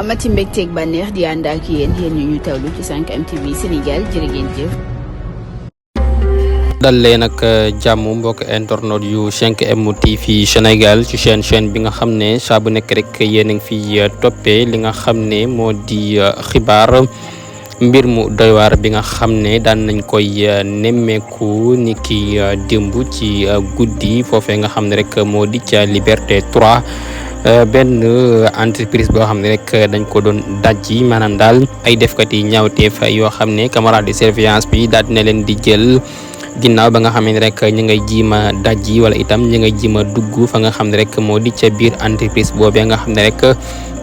amati mbégteeg bànneex di ànd ak yéen ñu tawlu ci 5M TV Sénégal jërë ngeen jëf. dal leen ak jàmm mbokk internet yu 5M TV Sénégal ci chaîne bi nga xam ne saa bu nekk rek yéen a ngi fi toppee li nga xam ne moo di xibaar mbir mu doy waar bi nga xam ne daan nañ koy nemmeeku ni ki démb ci guddi foofee nga xam ne rek moo di ca Liberté 3 benn entreprise boo xam ne rek dañ ko doon dajji maanaam daal ay defkat yi ñaawteef yoo xam ne camarade de surveillance bi daal dina leen di jël ginnaaw ba nga xam ne rek ñu ngay jiima dajji wala itam ñu ngay jiima dugg fa nga xam ne rek moo di ca biir entreprise boobee nga xam ne rek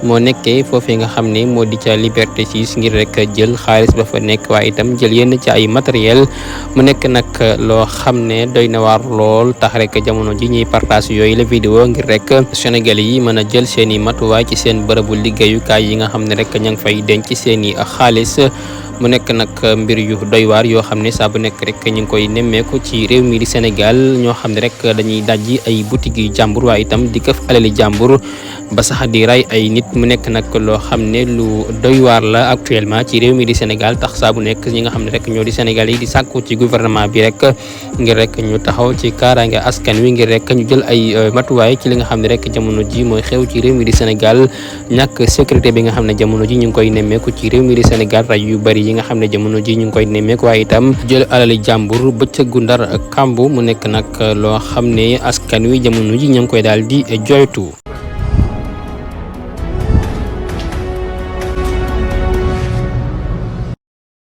moo nekkee foofee nga xam ne moo di ca Liberté 6 ngir rek jël xaalis ba fa nekk waaye itam jël yenn ci ay matériel mu nekk nag loo xam ne doy na waar lool tax rek jamono ji ñuy partage yooyu la vidéo ngir rek Sénégal yi mën a jël seen i matuwaay ci seen bërëbu liggéeyukaay yi nga xam ne rek ña ngi fay denc seen i xaalis mu nekk nag mbir yu doy waar yoo xam ne saa bu nekk rek ñu ngi koy nemmeeku ci réew mi di Sénégal ñoo xam ne rek dañuy dajji ay boutique yu jàmbur waaye itam di këf alali jàmbur ba sax di ray ay nit mu nekk nag loo xam ne lu doy waar la actuellement ci réew mi di Sénégal tax saa bu nekk ñi nga xam ne rek ñoo di Sénégal yi di sàkku ci gouvernement bi rek ngir rek ñu taxaw ci kaaraange askan wi ngir rek ñu jël ay matuwaay ci li nga xam ne rek jamono ji mooy xew ci réew mi di Sénégal ñàkk sécurité bi nga xam ne jamono ji ñu ngi koy nemmeeku ci réew mi di Sénégal ray yu bari yi nga xam ne jamono ji ñu ngi koy nemmeeku waaye itam jël alali jàmbur bëccëgu Ndar kambu mu nekk nag loo xam ne askan wi jamono ji ñu ngi koy daal di joytu